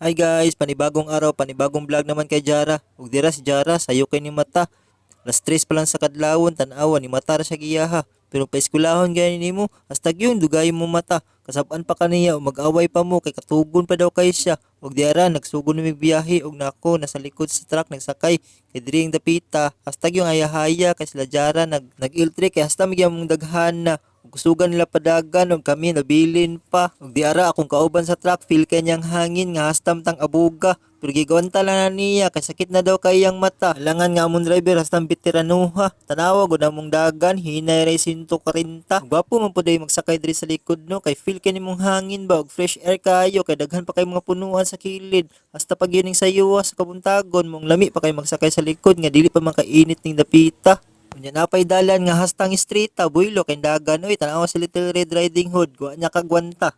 Hi guys, panibagong araw, panibagong vlog naman kay Jara. Ug dira si Jara, sayo kay ni mata. Alas 3 pa lang sa kadlawon, tan-awa ni mata ra siya giyaha. Pero paeskwelahon gani nimo, hastag yun dugay mo mata. Kasab-an pa kaniya ug mag-away pa mo kay katugon pa daw kay siya. Ug diara nagsugod na mig biyahe ug nako nasa likod sa truck nagsakay kay diri ang dapita. Hastag yung haya-haya kay sila Jara nag kay hasta magyamong daghan na. Ug kusugan nila padagan ug kami nabilin pa. Ug diara akong kauban sa truck, feel kay niyang hangin nga hastam tang abuga. Pero gigawanta lang na niya kay sakit na daw kay iyang mata. Alangan nga among driver hastang bitiranuha. Tanawa gud among dagan, hinay ray 140. Gwapo man pud ay magsakay diri sa likod, no, kay feel kay nimong hangin ba ug fresh air kayo kay daghan pa kay mga punuan sa kilid. Hasta pag yun sayuwa sa kabuntagon mong lami pa kay magsakay sa likod nga dili pa man kainit ning dapita. Unya napay dalan nga hastang istrita, buylo kay dagan oy, tanawa si Little Red Riding Hood, wa niya kagwanta.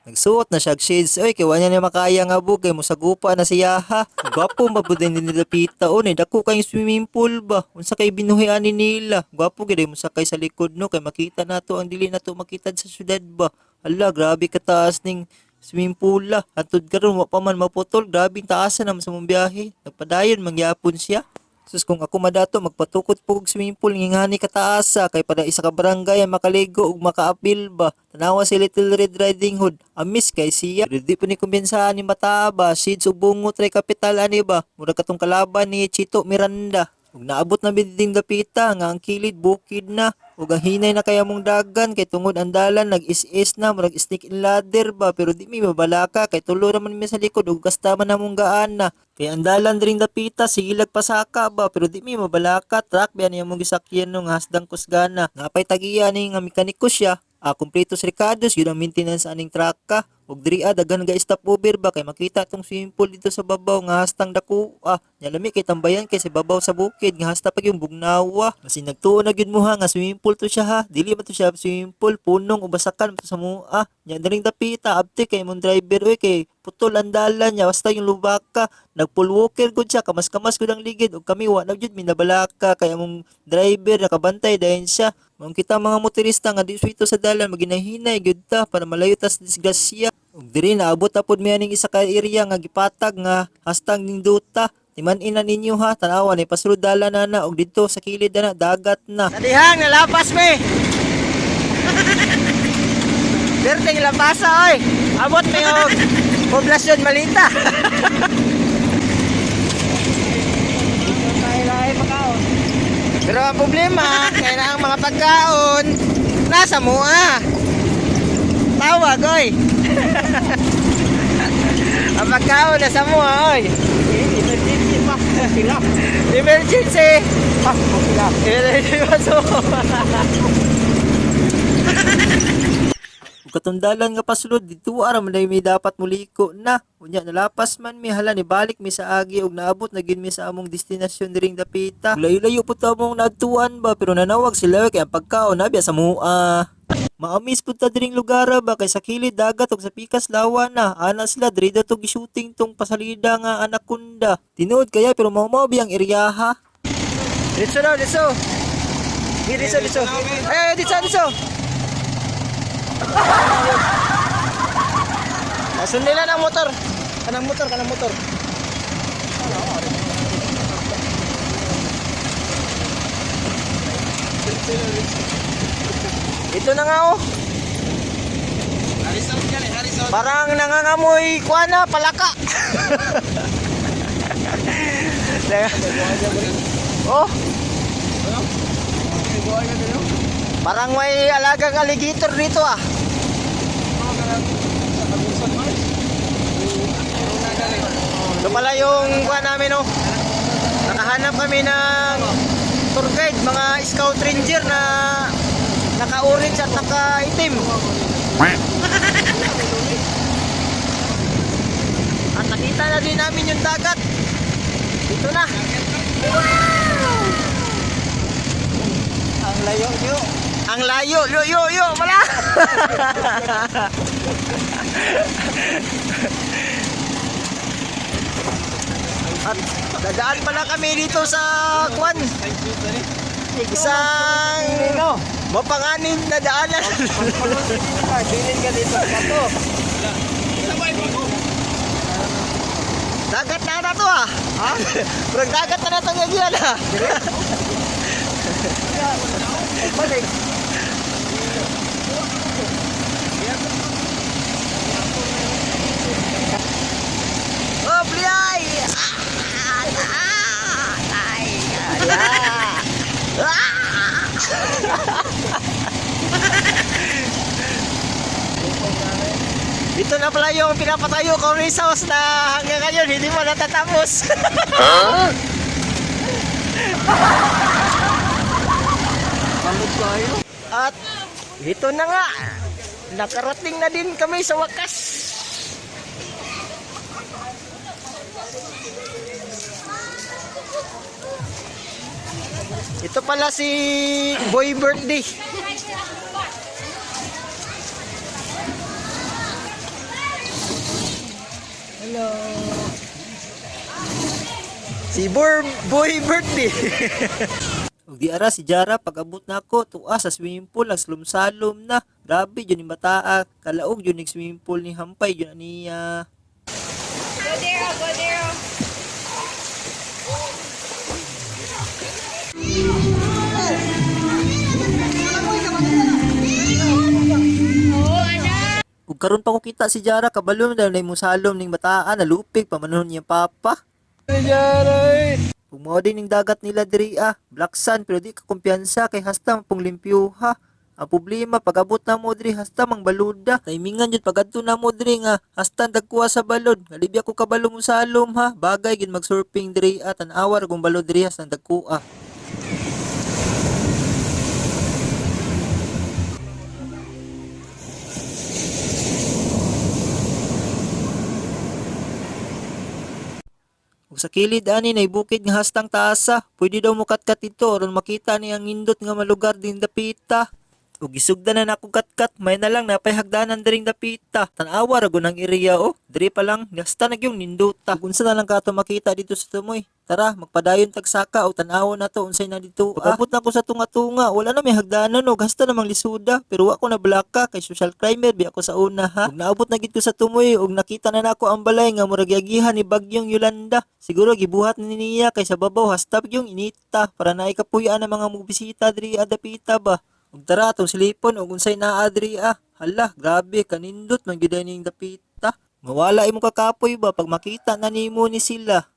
Nagsuot na siya og shades oy kay wa niya niya makaya nga bug kay mosagupa na siya ha. Gwapo man pud ni dapita o ni dako kay swimming pool ba. Unsa kay binuhi ani nila? Gwapo gid ay mosakay sa likod, no, kay makita nato ang dili nato makita sa syudad ba. Hala, grabe kataas ning swimming pool la. Hantod karon wa pa man maputol, grabe taas na naman sa mong biyahe. Nagpadayon mangyapon siya. Sus, kung ako madato, magpatukod po og swimming pool ngingani kataasa kay para isa ka barangay ang makaligo ug makaapil ba. Tanawa si Little Red Riding Hood, amis kay siya. Pero di po ni kumbiyansahan ni mata ba, shades ug bungot ray kapital ani ba. Murag katong kalaban ni Chito Miranda. Ug naabot na biding dapita nga ang kilid bukid na ug ang hinay na kaya mong dagan kay tungod ang dalan nag-is-is na, murag snake and ladder ba, pero di mi mabalaka kay tulo ra man mi sa likod ug gasta man namong gaana. Kay ang dalan dring dapita sigilag pasaka ba, pero di mi mabalaka, truck biya niya mong gisakyan no nga hasdang kusgana. Napay tagiya ni nga mekaniko siya. Ah, kumpleto sa rekados yun ang maintenance aning truck. Ug diri daghan ga stop over ba kay makita tong swimming pool dito sa babaw nga hastang dako ah. Nya lami kay tambayan kay sa babaw sa bukid nga hasta pag yung bugnawa. Masin nagtuo na gyud mo ha nga swimming pool to siya ha. Dili man to siya swimming pool, punong o basakan to sa mua. Nya diring dapita abte kay imong driver oy kay putol ang dalan niya basta yung lubaka. Nag-full walker gud siya, kamas-kamas gud ang ligid ug kami wa na gyud minabalaka kay among driver nakabantay dayon siya. Mao kita mga motorista nga di suwito sa dalan, maginahinay gyud ta para malayo ta sa disgrasya. Ug diri naabot na pod mi aning isa ka area nga gipatag nga hastang nindota. Timan-in na ninyo ha, tanawa ni pasulod dalan na na ug didto sa kilid na, na dagat na. Sa dihang nalapas mi. Berting lapasa oy. Abot mi og Poblasyon Malita. Pero ang problema, kaya na ang mga pagkaon nasa mua. Tawag oy. Ang pagkaon nasa mua oy. Emergency pa sila. Emergency. Pa sila. Emergency pa so. Ug katong dalan nga pasulod didto ara man mi dapat muliko na. Unya nalapas man mi, hala, nibalik mi sa agi ug naabot na gyud mi sa among destinasyon diring dapita. Layo-layo po ta among naadtuan ba, pero nanawag sila kay ang pagkaon nabya sa mua. Maamis pud ta diring lugar ba kay sa kilid dagat ug sa pikas lawa na. Ana sila diri daw to gi-shooting tong pasalida nga Anaconda. Tinuod kaya, pero mao-mao biyang eryaha. Dito daw, dito. Dito, dito. Eh, dito, dito. Nasundin na ng motor. Kanang motor, kanang motor. Ito na nga oh. Parang nangangamoy kuana palaka. Oh. Parang may alagang alligator dito ah. Ito pala yung kuha namin oh. Nakahanap kami ng tour guide, mga scout ranger na naka-orange at naka-itim. At nakita na din namin yung dagat. Dito na. Ang layo yo. Ang layo, yo yo yo, wala. At dadaan pala kami dito sa kwan. Isang mapanganib na daanan. Bilin ka dito sa bato. Dagat na na to ah. Ha? Murag dagat na na itong yagian ah. Balik. Oh, bliyay! Ah! Ah! Ay! Ah! Ah! Ito na pala yung pinapatayo ko race house na hanggang ngayon hindi mo natatapos. Balot kayo. At ito na nga, nakarating na din kami sa wakas. Ito pala si Boy Birthday. Hello. Si Boy Birthday. Ug di ara si Jara pag-abot nako tuwa sa swimming pool nagsalom-salom na. Grabe jud ni bataa, kalaog jud ning swimming pool ni Hampay jud niya. Go there, go there. Ug karon pa ko kita si Jara kabalo na nay musalom ning bataa nalupig pamanon niyang papa. Ug mao din ning dagat nila diri ah, black sand pero di ka kumpiyansa kay hasta pong limpyuha. Ang problema pag-abot na mo diri hasta mang baluda. Timingan jud pag-adto na mo diri nga hasta dagkuha sa balod. Nalibya ko kabalo mo salom ha. Bagay gyud mag-surfing diri ah, tan-awa ra kung balod diri hasta dagkuha. Ug sa kilid ani nay bukid nga hastang taasa. Pwede daw mukatkat dito aron makita ni ang nindot nga malugar din dapita. Ug gisugdan na nako katkat, may na lang napay hagdanan diring dapita. Tan-awa ra gud ang area oh. Diri pa lang hasta nagyong nindota. Ug unsa na lang kato makita dito sa tumoy. Tara, magpadayon tag saka o tan-awon nato unsay na dito. Ah. Pag-abot na ko sa tunga-tunga, wala na may hagdanan og hasta namang lisuda, pero wa ko na blaka kay social climber bi ako sa una ha. Ug naabot na gid ko sa tumoy ug nakita na nako ang balay nga murag yagihan ni Bagyong Yolanda. Siguro gibuhat ni niya kay sa babaw hasta yung inita para naay kapuy-an ang mga mobisita diri adapita ba. Ug tara atong silipon ug unsay naa diri ah. Hala, grabe kanindot man gyud ning dapita. Mawala imong kakapoy ba pag makita na nimo ni sila.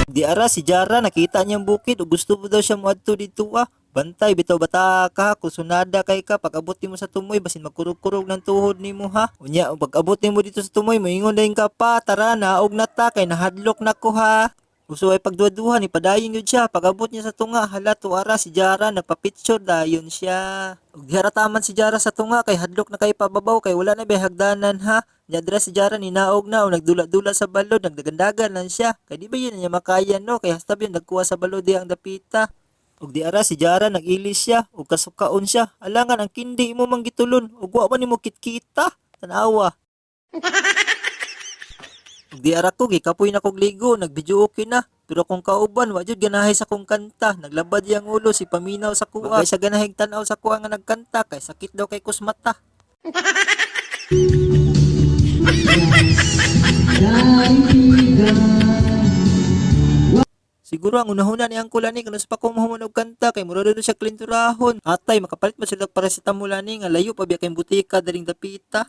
Di ara si Jara nakita niyang bukid ug gusto mo daw siya moadto didto ah. Bantay bitaw bata ka kusunada kay ka pag-abot nimo sa tumoy basin magkurog-kurog ng tuhod nimo ha. Unya pag-abot nimo dito sa tumoy moingon dayon ka pa tara naog na ta kay nahadlok na ko ha. Uso ay pagduha-duha ni padayon yun siya. Pag-abot niya sa tunga, hala tuara si Jara nagpa-picture dayon siya. Ug diha ra taman si Jara sa tunga kay hadlok na kay pababaw kay wala na bay hagdanan ha. Nya dira si Jara ninaog na o nagdula-dula sa balod, nagdagandagan lang siya. Kay di ba yun niya makaya no kay hasta yun nagkuha sa balod diha ang dapita. Ug di ara si Jara nag-ilis siya ug kasukaon siya. Alangan ang kindi imo man gitulon ug wa man nimo kitkita. Tanawa. Ug di ara ko gikapoy na kog ligo, nag-video okay na. Pero akong kauban wa jud ganahay sa kong kanta. Naglabad yang ulo si paminaw sa kuha. Bagay sa ganahig tan-aw sa kuha nga nagkanta kay sakit daw kay kusmata. Siguro ang unahuna ni Uncle ani kanus pa ko mahuman og kanta kay mura daw siya klinturahon. Atay makapalit man sila og paracetamol ani nga layo pa biya kay butika diring dapita.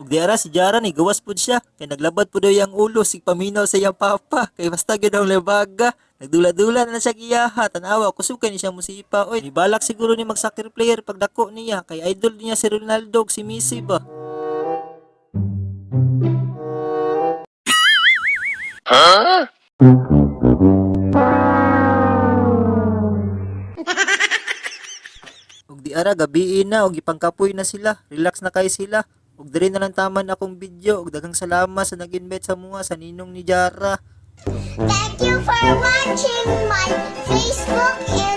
Ug di ara si Jara ni gawas pud siya kay naglabad pud daw iyang ulo sig paminaw sa iyang papa kay basta gyud ang lebaga. Nagdula-dula na siya giyaha tan-awa kusog kay ni siya musipa oy. Nibalak siguro ni mag soccer player pagdako niya kay idol niya si Ronaldo ug si Messi ba. Ug di ara gabii na ug gipangkapoy na sila, relax na kay sila. Ug diri na lang taman akong video ug daghang salamat sa nag-invite sa mua sa ninong ni Jara. Thank you for watching my Facebook.